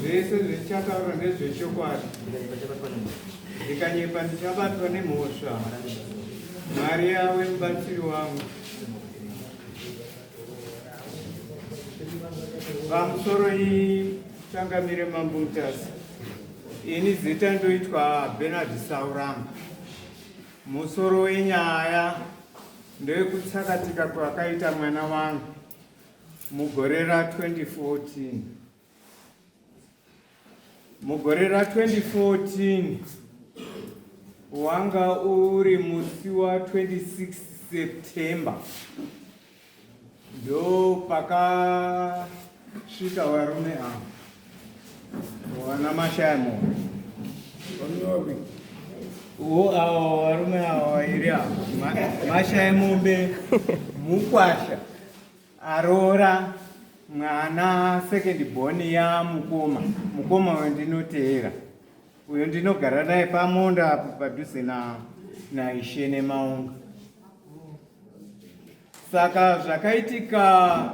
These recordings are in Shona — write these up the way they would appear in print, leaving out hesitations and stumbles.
Zvese zvichataura ndezvechokwadi. Ndikanyepa ndichabatwa nemhosva. Mwari ave mubatsiri wangu. Pamusoro iyi changamire Mambo Mutasa. Ini zita ndoitwa Bernard Sauramba. Musoro wenyaya ndewekutsakatika kwakaita mwana wangu mugore ra 2014. Mugore ra 2014 wanga uri musi wa 26 September ndo pakasvika varume ava vana mashaya mombe wo avo varume avo vairi avo mashaya mombe mukwasha aroora mwana second born yamukoma mukoma wandinoteera uyo ndinogara naye pamonda apo padhuze naishe nemaunga Saka zvakaitika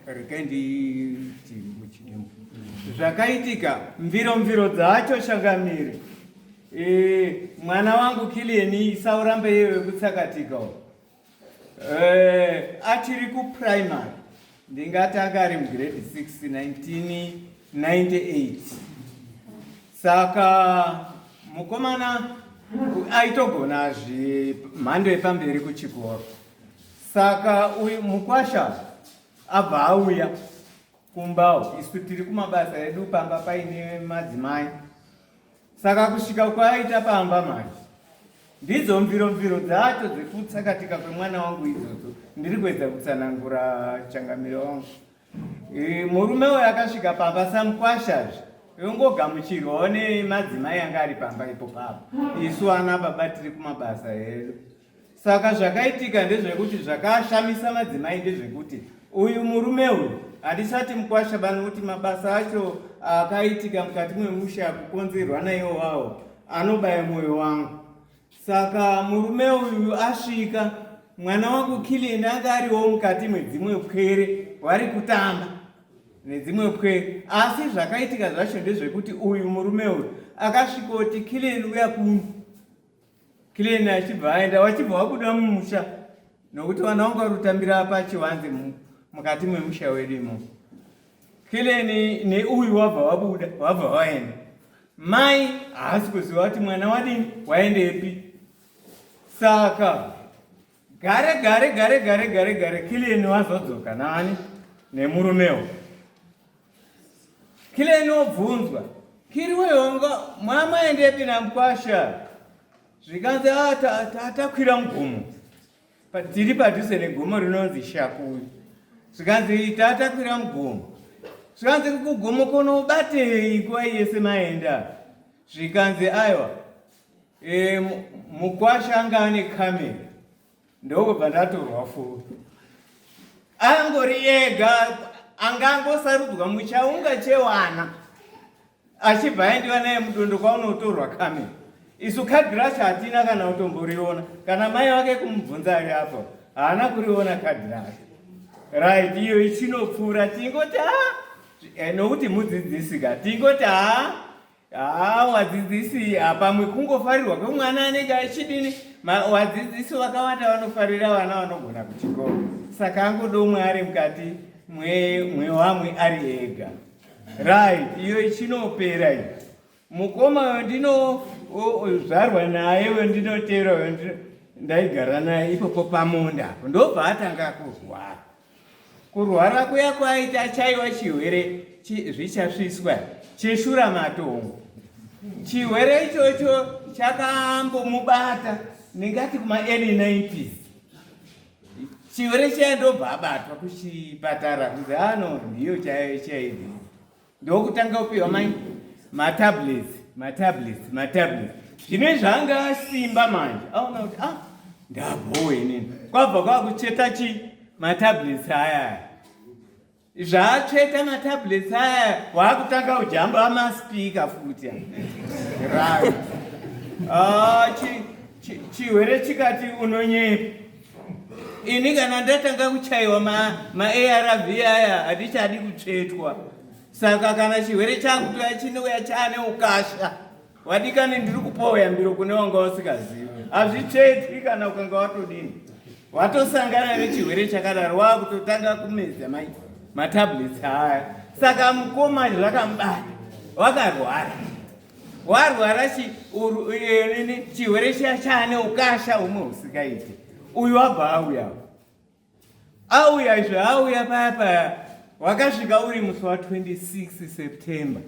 regai nditi muchidimbu zvakaitika mviro mviro dzacho changamire e, mwana wangu Kilian saurambe iye wekutsakatika e, achiri kuprimary ndingati anga ari mugrade 6 1998 saka mukomana aitogona zvemhando yepamberi kuchikoro Saka uyu mukwasha abva auya kumbawo, isu tiri kumabasa edu pamba paine madzimai. Saka kusvika kwaaita pamba manje ndidzo mviro mviro dzacho dzekutsakatika kwemwana wangu idzodzo ndiri kuedza kutsanangura changamire wangu. E, murume uyu akasvika pamba samukwashazve yongogamuchirwawo nemadzimai anga ari pamba ipo papo isu ana baba tiri kumabasa edu. Saka zvakaitika ndezvekuti zvakashamisa madzimai ndezvekuti uyu murume uyu handisati mukwasha banokuti mabasa acho akaitika mukati memusha kukonzerwa naiwo wawo anobaya mwoyo wangu. Saka murume uyu asvika mwana wangu Killian anga ariwo mukati medzimwe pwere vari kutamba nedzimwe pwere asi zvakaitika zvacho ndezvekuti uyu murume uyu akasvikoti Killian uya kuno Clean achibva aenda wachibva wabuda mumusha nokuti vana vangu vari kutambira pachivanze mukati memusha wedu imomo. Clean neuyu wabva wabuda wabva waenda. Mai haasi kuziva kuti mwana wadini waendepi. Saka gare gare gare gare gare gare Clean wazodzoka nani nemurumewo. Kile inobvunzwa kiri wehonga mwamaendepi namukwasha zvikanzi ah, takwira mugomo tiri padhuze negomo rinonzi shakuyu zvikanzi tatakwira mugomo zvikanzi kugomo konobatei nguva yese maenda zvikanzi aiwa e, mukwasha anga ane kamera Ndokubva ndatorwa foto. Angori ega anga angosarudzwa muchaunga chewana achibva aendiwa naye mudondo kwaunotorwa kamera. Isu kadhi racho hatina kana kutomboriona kana mai vake kumubvunza ari apo haana kuriona kadhi racho. Right, iyo ichinopfuura tingoti ha eh, nokuti mudzidzisi ka tingoti ha Haa wadzidzisi pamwe kungofarirwa kwemwana anenge achidini wadzidzisi vakawanda vanofarira vana vanogona kuchikoro saka angodomwe ari mukati mwewamwe ari ega right iyo ichinopera iyi mukoma wendinozvarwa naye wendinotera ndaigara naye ipopo pamunda apo ndobva atanga kurwara Kurwara kuya kwaaita chaiwa chirwere zvichasviswa cheshura matongo. Chirwere ichocho chakambomubata ndingati kuma early 90s. Chirwere chiya ndobva abatwa kuchipatara kunzi ano ndiyo chaiyo HIV. Ndokutanga kupiwa mai matablets matablets matablets zvine zvanga asimba manje aona kuti ah ndabhowe inini kwabva kwakucheta chi matablets aya zvaatsveta matablets aya waakutanga kujamba maspika futi right ah, chihwere chikati unonyepa ini kana ndatanga kuchaiwa maarv aya handichadi kutsvetwa. Saka kana chirwere chakutoya chinouya chaane ukasha. Wadikani, ndiri kupawo yambiro kune wanga usikazivi. Hazvitsvetwi kana ukanga watodini. Watosangana nechirwere chakadaro wakutotanga kumedza mai matablets aya. Saka mukoma zvakamubata wakarwara. Warwara chirwere chiya chaane ukasha humwe husikaiti. Uyu wabva auya. Auya izvo auya paya paya wakasvika uri musi wa 26 September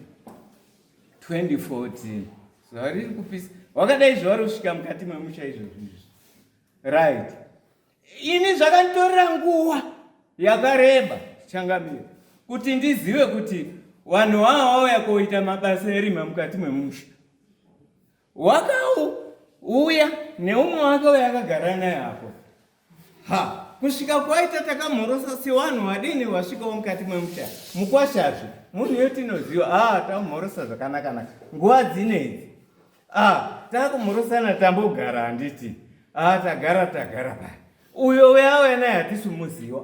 2014. Zuva riri kupisa. Wakadai zuva rosvika mukati memusha izvozvo izvi. Right. Ini zvakanditorera nguva yakareba changamire kuti ndizive kuti vanhu vava vauya koita mabasa erima mukati memusha. Wakauya neumwe wake uyo akagara naye apo. Ha, kusvika kwaita takamhorosa sewanhu wadini wasvikawo mukati memusha. Mukwashazve, munhu iyo tinoziva, ah, tamhorosa zvakanaka-naka. Nguva dzinedzi. Ah, takumhorosana tambogara handiti. Ah, tagara tagara paya. Uyo uya auya naye hatisi kumuziva.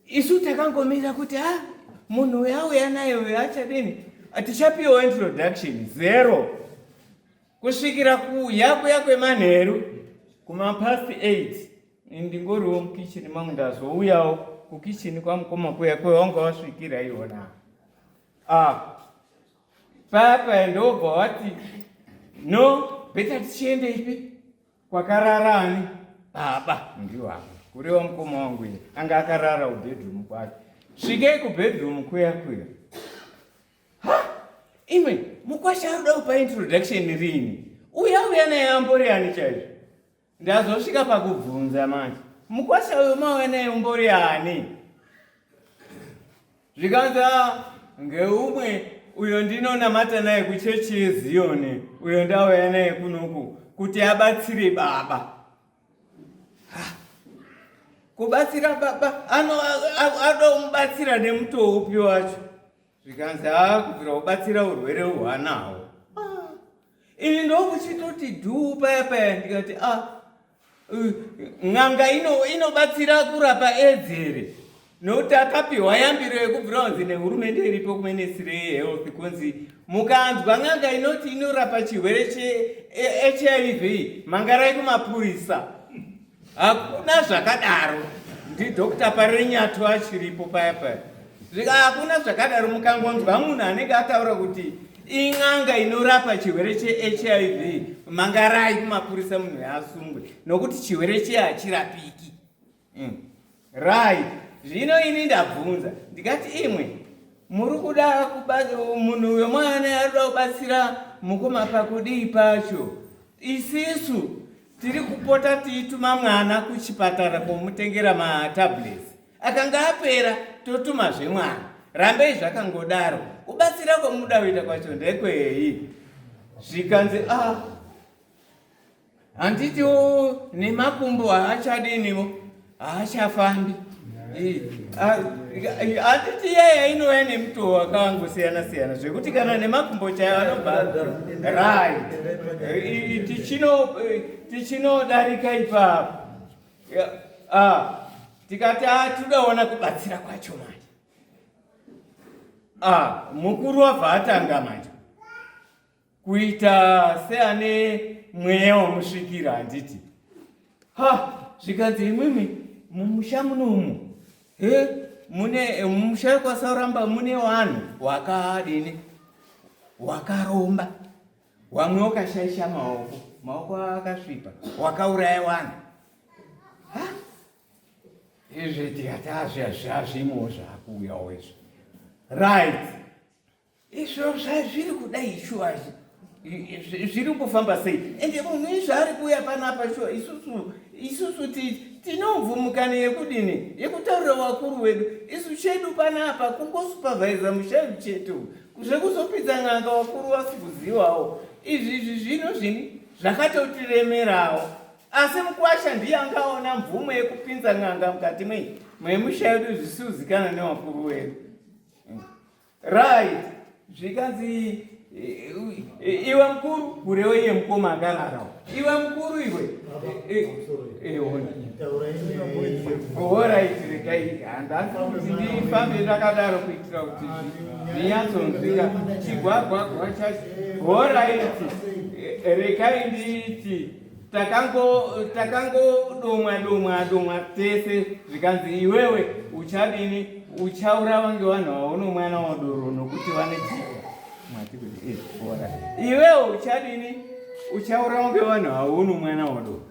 Isu takangomira kuti ah, munhu uya auya naye uyo achadini? Tichapiwa introduction zero. Kusvikira kuuya kuya kwemanheru kuma past 8 ndingoriwo mukichini mangu ndazouyawo kukichini kwamukoma kuya kwewanga wasvikira iwona. Ah, paya paya ndobva wati no better tichiende ipi kwakarara ani baba ndiwo apa kureva mukoma wangu iye anga akarara kubedroom kwake svikei kubedroom kuya kuya ha imwe mukwasha aruda kupa introduction rini uya uya naye ambori ani chaizvo ndazosvika pakubvunza manje mukwasha uyo mauya naye umbori ani zvikanzi ah, ngeumwe uyo ndinonamata naye kuchechi yeziyoni uyo ndauya naye kunoku kuti abatsire baba. Kubatsira baba anoda kumubatsira nemutoo upi wacho? Zvikanzi haa kubvira kubatsira urwere uhwanawo. Ah, ini ndokuchitoti dhuu paya paya ndikati ah, n'anga inobatsira kurapa aids here? Nokuti akapiwa yambiro yekubvira kunzi nehurumende iripo kuministry yehealth kunzi mukanzwa n'anga inoti inorapa chirwere cheHIV mangarai kumapurisa. Hakuna zvakadaro. NdiDr Parenyato achiripo paya paya. Zvika hakuna zvakadaro mukangonzwa munhu anenge ataura kuti in'anga inorapa chirwere cheHIV mangarai kumapurisa munhu yaasungwe nokuti chirwere chiya hachirapiki. Right. Zvino ini ndabvunza ndikati imwe muri kuda munhu uyo mwana ari kuda kubatsira mukoma pakudii pacho? Isisu tiri kupota tiituma mwana kuchipatara komutengera matablets akanga apera totumazve mwana. Rambei zvakangodaro. Kubatsira kwamuda kuita kwacho ndekwei? Zvikanzi ah handitiwo nemakumbo haachadiniwo haachafambi. Handiti iyaya inouya nemutoo wakangosiyana siyana zvekuti kana nemakumbo chaiwo anobva right. Tichinodarika ipapo. Tikati todaona kubatsira kwacho manje. Mukuru wabva atanga manje kuita seane mweya wamusvikira handiti. Ha, zvikanzi imwimwi mumusha munomu he mune mumusha kwaSauramba mune vanhu wakadini wakaromba wamwe wakashaisha maoko maoko akasvipa wakauraya vanhu. Ha, izvi tikati azvimo zvakuuyawo izvi. Right. Izvo zvazviri kudai shuwa zviri kufamba sei? Ende munhu izvo ari kuuya panapa shuwa isusu isusu tinomvumukana yekudini yekutaurira wakuru wedu. Isu chedu panapa kungosupervisa musha chete zvekuzopinza n'anga wakuru wasi kuzivawo. Izvi izvi zvino zvini zvakatotiremerawo. Asi mukwasha ndiye angaona mvumo yekupinza n'anga mukati mwemusha yedu zvisizikana newakuru wedu. Right. Zvikanzi Iwe mukuru, kurewo iye mukoma akarara. Iwe mukuru iwe. Alright, regai handasi kuti ndifambe ndakadaro kuitira kuti zvinyatsonzwika chigwagwagwa chacho. Alright, regai nditi takangodomwa domwa domwa tese zvikanzi iwewe uchadini uchaurawa ngevanhu vaunomwana wadoro nokuti vane chii mwati kuti eh, iwewe uchadini uchaurawa ngevanhu vaunomwana wadoro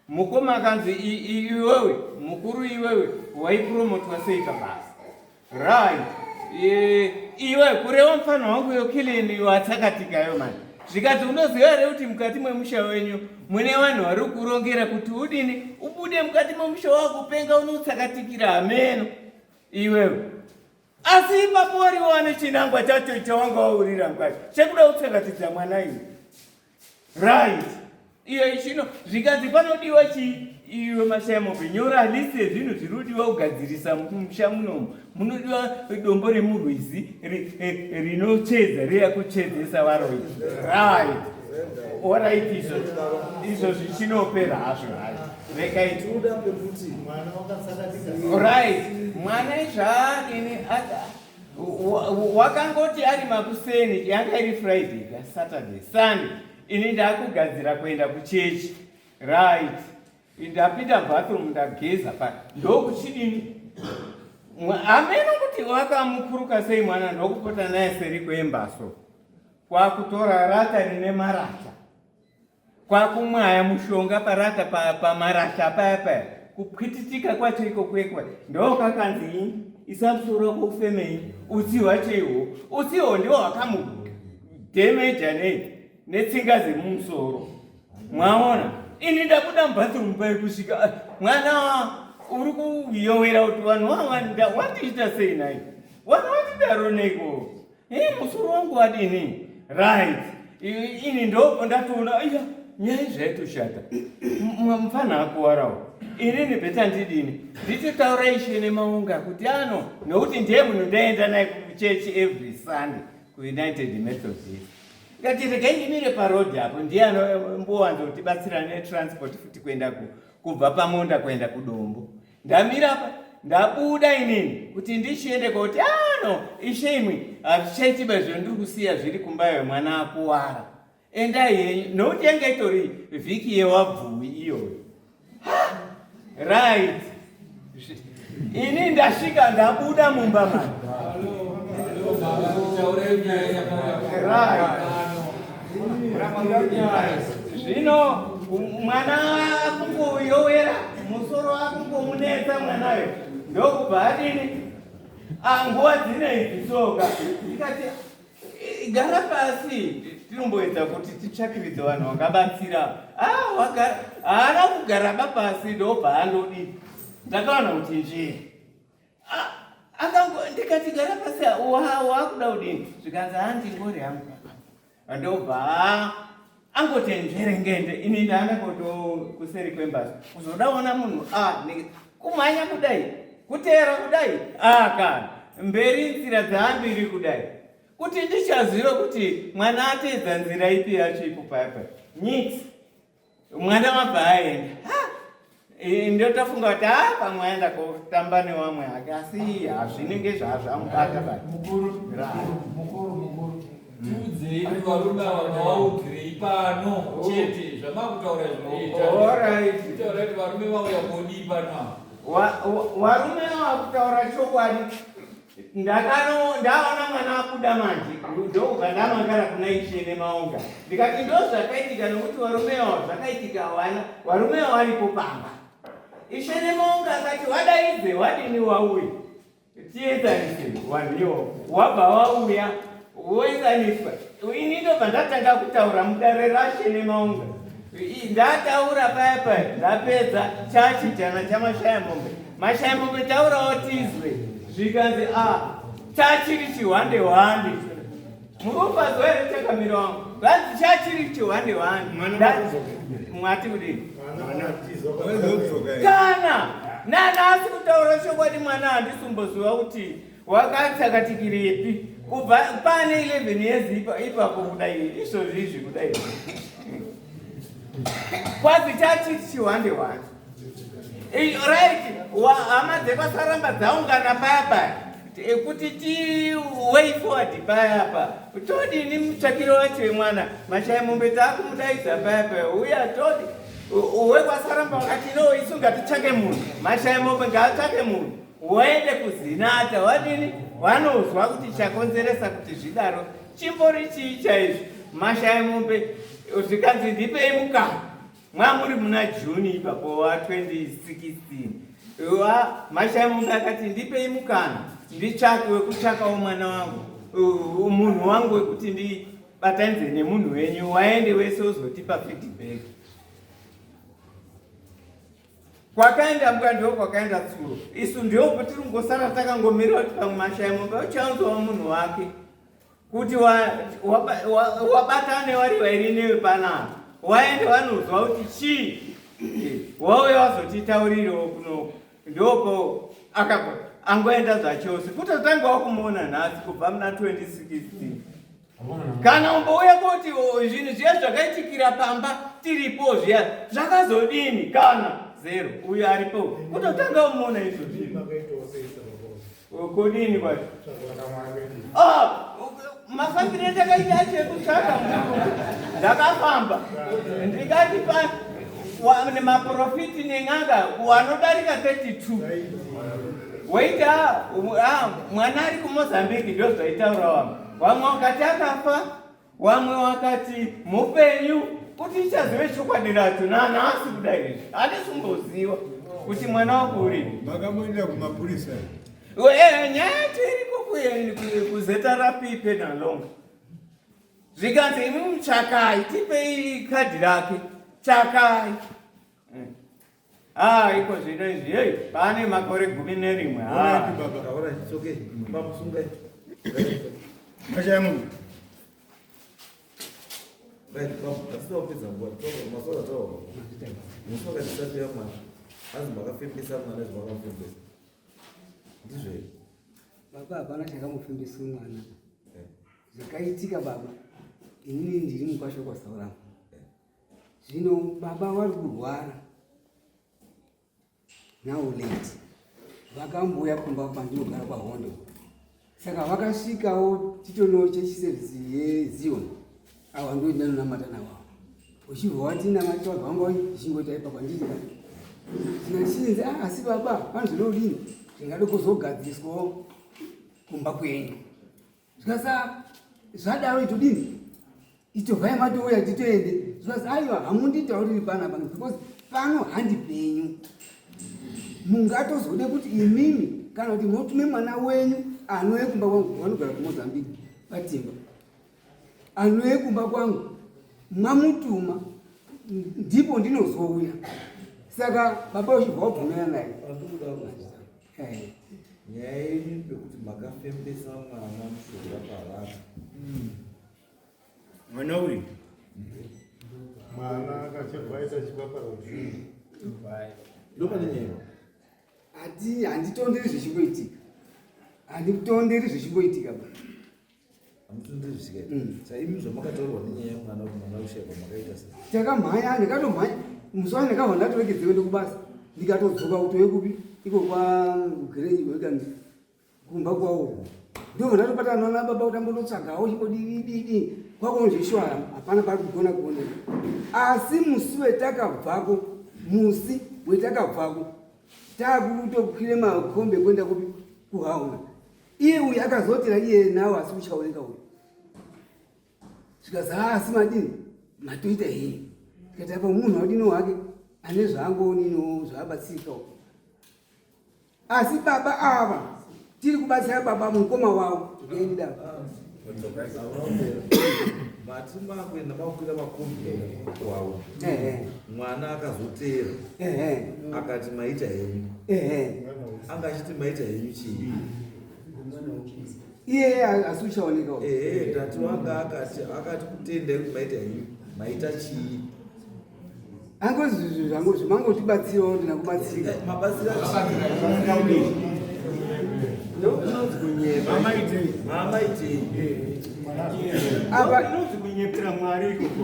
mukoma akanzi iwewe mukuru iwewe waipromotwa sei pabasa Right. Iwe kureva mfana wangu yo killing watsakatikayo mani. Zvikati unoziva here kuti mukati mwemusha wenyu mune vanhu vari kurongera kuti udini ubude mukati mwemusha wako penga unotsakatikira hameno iwewe. Asi ipapo wariwo ane chinangwa chacho chawanga waurira mukati chekuda kutsakatidza mwana iwe. Right. Iyo ichino zvikanzi panodiwa chii? Iwe mashaya-mombe nyora list yezvinhu zviri kudiwa kugadzirisa musha munomu. Munodiwa dombo remurwizi rinotsvedza riya kutsvedzesa varoyi. Right. Alright izvo izvo zvichinopera hazvo right. Regai tinoda pekuti mwana wakatsakatika. Right. Mwana izvaadini wakangoti ari makuseni yanga iri Friday ka Saturday Sunday ini ndakugadzira kuenda kuchechi right ndapinda bathroom ndageza pa ndokuchidini hameno kuti wakamukuruka sei mwana ndokupota naye seri kwembaso kwakutora rata rine marata kwakumwaya mushonga parata pamarasha paya paya kupwititika kwacho iko kwekwa ndokakanzi isa musoro wako ufemei utsi hwacho ihwo utsi ihwo ndiwo hwakamudhemeja nei netsinga dzemumusoro mwaona ini ndabuda mubathroom paye kusvika ah, mwana uri kuyowera kuti vanhu wawanda wandiita sei nai vanhu vandidaro neiko Hey, musoro wangu wadini? Right. Ini ndo ndatoona iya nyaya zvaitoshata. Mfana akuwarawo. Inini beta ndidini? Ndichitaura ishe nemaunga kuti ano nokuti ndiye munhu ndaenda naye kuchechi every Sunday kuUnited Methodist. Ngati regai ndimire paroad apo ndiye anombowanza kutibatsira netransport futi kuenda kubva pamunda kuenda kudombo. Ndamira apa ndabuda inini kuti ndichiende koti ano ah, ishe imwi hazvichaitiba izvo ndiri kusiya zviri kumba iyo mwana akuwara endai henyu nokuti yanga itori vhiki yewabvuwi iyoyo right ini ndasvika ndabuda mumba mani zvino mwana akungoyowera musoro akungomunetsa mwanayo ndokubva adini ah, nguva dzine idzi soka ndikati gara pasi tinomboedza kuti titsvakiridze vanhu vangabatsira ah, haana kugara ba pasi ndobva andodii ndakawana kuti njee ah, akango ndikati gara pasi wakuda kudini zvikanzi handingori hangu ndobva angoti nzverengende ini ndaana koto kuseri kwembaso kuzoda ona munhu a kumhanya kudai kuteera kudai a kana mberi nzira dzaambiri kudai kuti ndichaziva kuti mwana ateedza nzira ipi yacho ipo paya paya nyits mwana wabva aenda e, ndotofunga kuti a pamwe aenda kotamba newamwe hake asi hazvinenge zvazvamubata ba mukuru mukuru mukuru tiudzei kuti varume ava mavaudzirei pano oh. chete zvamakutaura zvinoitaura kuti varume vauya kodii pano varume ava kutaura chokwadi Ndakano ndaona mwana abuda manje ndokubva ndamangara kuna ishe nemaonga ndikati ndozvakaitika nokuti varume avo zvakaitika wana varume avo varipo pamba ishe nemaonga akati wadaidze wadini wauya tienzaniswe vanhu iwo wabva wauya woenzaniswa ini ndobva ndatanga kutaura mudare rashe nemaonga ndataura paya paya ndapedza chachijana chamashaya mombe mashaya mombe taurawo tizwe zvikanzi a ah, chachiri chihwande hwande murupazo here chakamira wangu vanzi chachiri chihwande hwande mwati kudii kana nanasi kutaura chokwadi mwana handisumboziva kuti Wakatsakatikirepi kubva pane 11 years ipapo kudai izvozvi izvi kudai kwazi chachiti chihwande hwande right hama dzekwasaramba dzaungana paya paya kuti ti way forward paya pa todini mutsvakiro wacho wemwana mashaya mombe taakumudaidza paya paya uya todi wekwasaramba wakati no isu ngatitsvake munhu mashaya mombe ngaatsvake munhu waende kuzinata wadini wanozwa kuti chakonzeresa kuti zvidaro chimbori chii chaizvo mashaya mombe zvikanzi ndipei mukana mwamuri muna june ipapo wa 2016 wa mashaya mombe akati ndipei mukana nditsvake wekutsvakawo mwana wangu munhu wangu wekuti ndibatanidze nemunhu wenyu waende wese uzotipa feedback Kwakaenda mbwa ndiko kwakaenda tsuro. Isu ndipo patiri kungosara takangomira kuti pamwe mashaya mombe uchaunzawo munhu wake kuti wabatane wari vairi newe panapa waende vanozwa kuti chii wauya wazotitaurirewo kunoku ndopo akabva angoenda zvachose kutotangawo kumuona nhasi kubva muna 2016 kana umbouya kuti zvinhu zviya zvakaitikira pamba tiripo zviya zvakazodini kana zero uyo aripo kutotanga umuona izvo zvinhu kudini kwacho ah, mafambiro endakaita acho ekutsvaka ndakafamba ndikati maprofiti nen'anga wanodarika 32 waita ah, mwana ari kumozambique ndozvaitaura wamwe Vamwe wakati akafa, vamwe wakati mupenyu. Kuti ichazive chokwadi racho nanhasi kudai izvi handisi kumboziva kuti mwana wako uripi. Makamboenda kumapurisa? Eh, nyaya yacho iriko kuZRP Penalong. Zvikanzi imimi tsvakai, tipei kadhi rake, tsvakai. Eh. Ah, iko zvino izvi hey, pane makore 11. Ah. Baba, all right, it's okay. Baba, sungai. Mashaya munhu. Right, baba, hatina kupedza nguva. Masoro ataura. Musi wakati mwana. Hanzi makafembesa mwana zvamakafembesa. Ndizvo here? Baba hapana chakamufembesa mwana. Eh. Zvakaitika baba. Inini ndiri mukwasha kwaSaurama. Eh. Zvino baba vari kurwara now late vakambouya kumba kwandinogara kwahondo saka vakasvikawo titono chechi service yezion awa ndodinanonamata nawo uchibva watinamata vanga zvichingoita ipa kwandiri tinachinzi ah, asi baba panozododini zvingade kuzogadziriswawo kumba kwenyu Zvikasa zvadaro itodini? Itovai matouya titoende. Zvikasa aiwa hamunditauriri panapa because pano handi penyu. Mungatozode kuti imimi kana kuti motume mwana wenyu anouye kumba kwangu vanogara kuMozambique patimba. Anouye kumba kwangu mamutuma ndipo ndinozouya. Saka baba uchibva wabvumirana naye. Eh. Nyaya yenyu pekuti makafembesa mwana mushonga pavanhu. Mwana uyu mwana akachabva aita chipapara ndopane nyaya. Hati handitonderi zvichingoitika. Handitonderi zvichingoitika ba. Hamutonderi zvichikaita. Sa imi zvamakataurwa nenyaya yemwana kuti mwana ushaikwa makaita sei? Takamhanya ndikatomhanya musi wacho ndakabva ndatoregedzewe ndokubasa ndikatodzoka kutove kupi iko kwa Grey wekani kumba kwawo ndobva ndatobatana nana baba kuti ambonotsvagawo chimbodididi kwakonzvishwa hapana pari kugona kuoneka asi musi wetakabvako musi wetakabvako takutokwire makombe kuenda kupi kuhauna iye uyu akazotera iye nawo asi kuchaoneka uyu zvikazi haa asi madini matoita henyu tikati apa munhu wadini wake ane zvaangoonino zvaabatsirikawo asi baba ava tiri kubatsira baba mukoma wavo ngenida mati makuenda makukwira makombi kwavo mwana akazoteera akati maita henyu anga achiti maita henyu chii iye asi uchaoneka ehe tati wanga akati akati kutendai kuti maita henyu maita chii angozvimangotibatsirawo ndina kubatsira mabatsira chii Ndokunonzi kunyepa. Mamaitei. Mamaitei. Apa Inonzi kunyepera Mwari ikoko.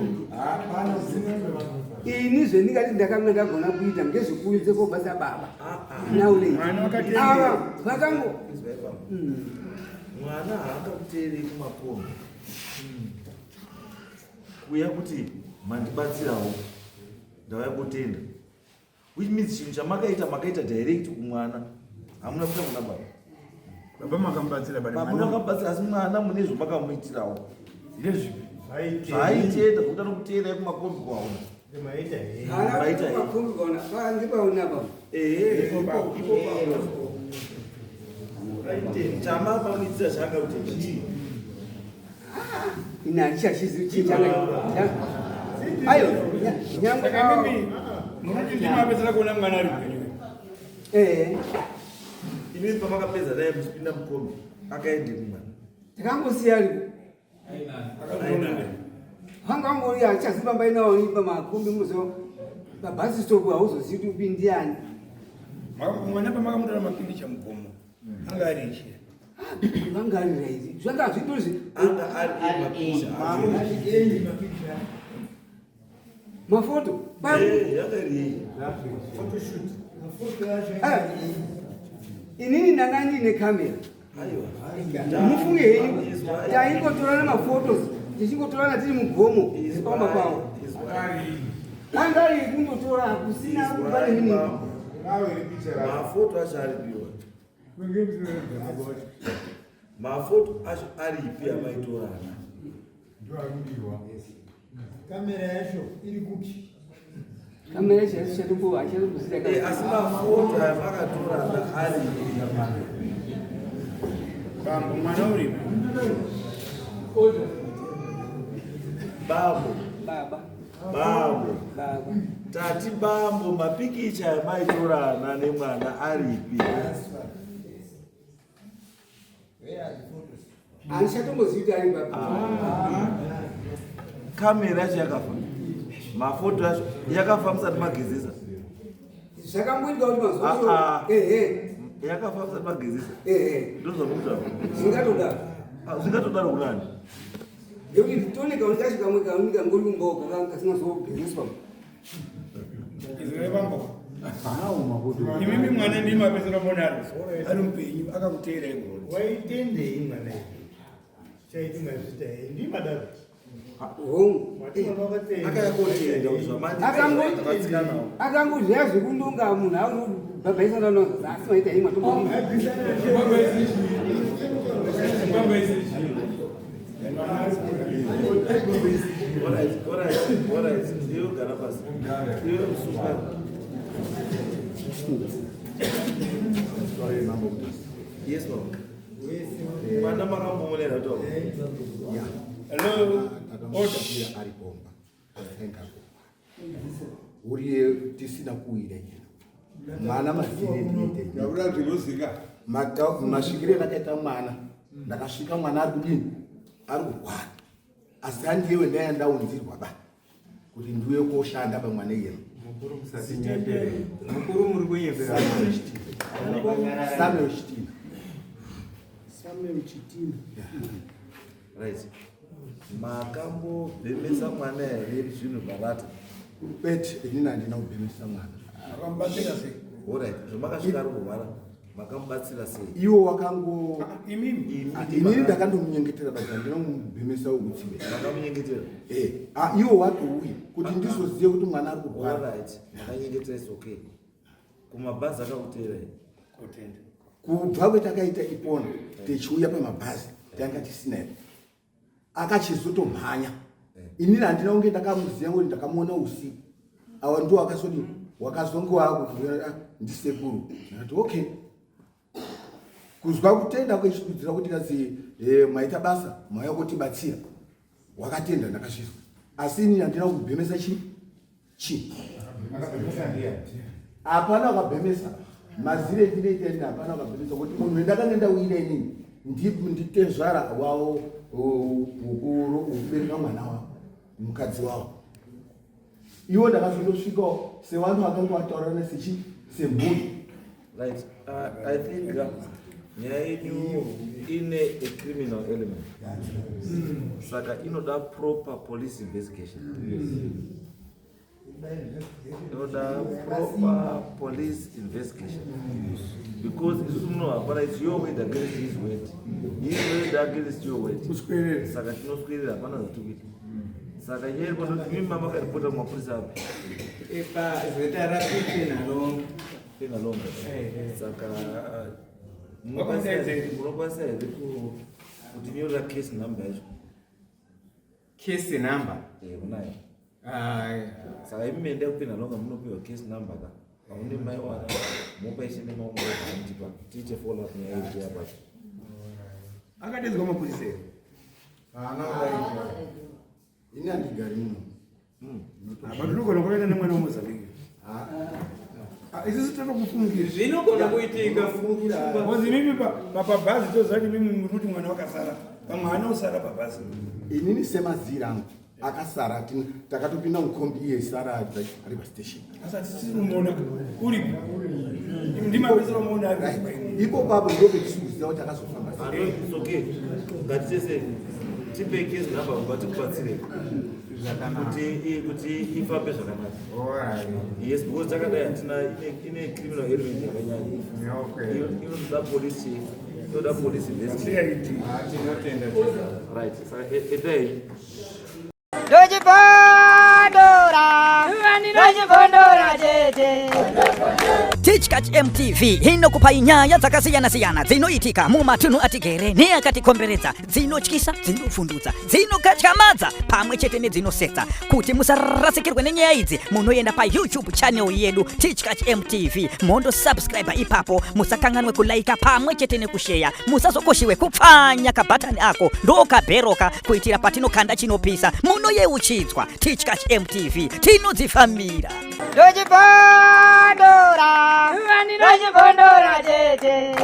Ini zvendingati ndakanga ndagona kuita ngezvekuunze kobasa baba naulei. Mwana wakatendera. Ava vakango Izwai baba. Mwana haangakuteerei kumakombi. Kuya kuti mandibatsirawo. Ndauya kutenda. Which means chinhu chamakaita makaita direct kumwana. Hamuna kuita kuna baba. Baba makamubatsira baba. Baba makamubatsira asi mwana mune zvamakamuitirawo. Ndezvipi? Zvaitenda zvekuti anokuteerai kumakombi kwaona. Maita here? Haana Maita here? makombi kaona pandipaona pa. Ehe, ipo ipo. Chamakamuitira chaangakuti chii? Ini handichachizivi chii changa. Ayo, nyangwe Saka mimi munoti ndimapedzera kuona mwana ari mupenyu. Eh, Imi pamakapedza naye muchipinda mukombi akaende kumwana. Takangosiya ari. Akazoona. Hanga angori hachazivi pamba inawo pamakombi muzo pabhasi stop hauzozivi kuti upi ndiani. Mwana pamakamutora mapikicha mugomo. Anga ari ichi. Vanga ari raiti. Zvanga zvitori zvi Anga ari emapikicha. mafoto. Eh, yanga iri yei? Ah, inini ndanga ndine kamera. Aiwa. Mufunge henyu taingotorana mafotos tichingotorana tiri mugomo pamba pavo. Anga ari kundotora kusina kupa nemini. Mafoto acho aripiwa. Mafoto acho aripi amaitorana? Kamera yacho iri kupi? Kamera yacho hachichatombo hachichatombozita Eh, asi mafoto aya makatorana aripi? Bambo mwana uripo. Bambo, Baba, bambo. baba. Tati bambo mapikicha amaitorana nemwana aripi? Handichatombozivi kuti ari baba. Kamera yacho yakafa. Mafoto acho yakafa musati magezesa. Zvakamboitika kuti mazuva Ah, ah. ehe Yakafa musati magezesa. ehe Ndozvamukutaura. zvingatodaro. Ah, Zvingatodaro kunani? Ngekuti tone kaoni kacho kamwe kaoni kangori kumbawo kanga kasina zogezeswa. Izwai bambo. Imimi mwana ndimapedzera kuona ari ari mupenyu akakuteerai kuroad. Waitendei mwana iyi? Chaiti mazvita here? Ndimadaro. Hongu. Mati mwana wakatenda. Akayakotenda kuti zvamandi. Akabatsikanawo. Akangozviya zvekundonga munhu aunobhabhaisana nazo asi maita imwe tombodini. Baba isi chii? Alright, alright, alright. Iwe gara pasi. Iwe musunga. Yes, mama. Mwana makambomonera to. Hello. Order. Ari bomba asenga bomba uriye tisina kuwira nyena mwana mazire ndinoite Ndaura zvinozika. Masvikire ndakaita mwana ndakasvika mwana ari kudini ari kurwara asi handiyewe ndaya ndaunzirwa ba kuti ndiuye koshanda pamwana iyena. Mukuru musatinyepere. Mukuru muri kunyepera. Samuel Chitina, Samuel Chitina. Samuel Chitina. Right. Makambobhemesa mwana here zvinhu marata? Kwete, inini handina kubhemesa mwana. Akamubatsira sei? Alright, zvamakasvika ari kurwara makamubatsira sei? Iwo wakango Imimi. Inini ndakandomunyengetera basi, handina kumubhemesa ukutsibe. Makamunyengetera. Eh, ah, iwo watouya kuti ndizozive kuti mwana ari kurwara. Alright, makanyengetera is okay. Kumabhazi akakuteera here? Kutenda. Kubva kwetakaita ipona tichiuya pamabhazi tanga tisina ipo akachizotomhanya. Inini handina kunge ndakamuziva kuti ndakamuona usiku awa ndiwo akazodi wakazonge waakubvira ndisekuru. Ndakati okay, kuzwa kutenda kwechidudzira kuti kazi maita basa mauya kutibatsira wakatenda ndakazvizwa asi inini handina kubhemesa chi chi hapana wakabhemesa mazire endinoita inini hapana wakabhemesa kuti munhu wendakanga ndauira inini nditezvara wavo wokubereka mwana wavo mukadzi wavo iwo ndakazondosvikawo sevanhu vakanga vataurana sechi semhuri. Right. I think Nyaya yenyu ine a criminal element. Saka inoda proper police investigation. Inoda proper police investigation. Because isusu muno hapana, it's your word against his word. His word against your word. Saka tinoswerera, hapana zvatikuita. Saka nyaya iri panoti mimi makaripota kumapurisa api? Ipa zita raPenalonga. Penalonga. Eh, eh. Saka munokwanisa here kutinyorera case number yacho? Case number? Eh, unayo? Aya. Saka imi menda kuPenalonga munopiwa case number ka paune maiwana mopa ishe nemaungoandipa tiite follow up nyaya iyi yapacho. Akadedzwa mapurisa here? Haana kudaidza. Ini handigari muno. Apa tinogona kuvaita nemwana weMozambique. Isusu totokufungira. Zvinogona kuitika. Because imimi pabhazi toziva kuti imimi muri kuti mwana wakasara, pamwe haana kusara pabhazi. Inini semazira angu akasara, takatopinda mukombi iye sara ari pastation. Asi hatisisi kumuona uripi, ndimapesera muona ari. Ipo papo ndo petisukuziva kuti akazofamba sei. It's okay, ngatitese tipe case number kuba tikubatsire kuti ifambe zvakanaka. Alright. Yes, because takadai hatina, ine criminal element yakanyanya. Inotoda police, inoda police investigation. CID. Ah, tinotenda. Right, saka endai. Ndochibondora, ndochibondora chete. Tichkach MTV inokupai nyaya dzakasiyana-siyana dzinoitika mumatunhu atigere neakatikomberedza, dzinotyisa, dzinovhundutsa, dzinokatyamadza pamwe chete nedzinosetsa. Kuti musarasikirwe nenyaya idzi, munoenda paYouTube channel yedu Tichkach MTV, mondosubscribe ipapo. Musakanganwe kulaika pamwe chete nekusheya. Musazokoshiwe kupfanya kabhatani ako ndokabheroka kuitira patinokanda chinopisa munoyeuchidzwa. Tichkach MTV, tinodzifambira. Ndochibondora, ndochibondora chete.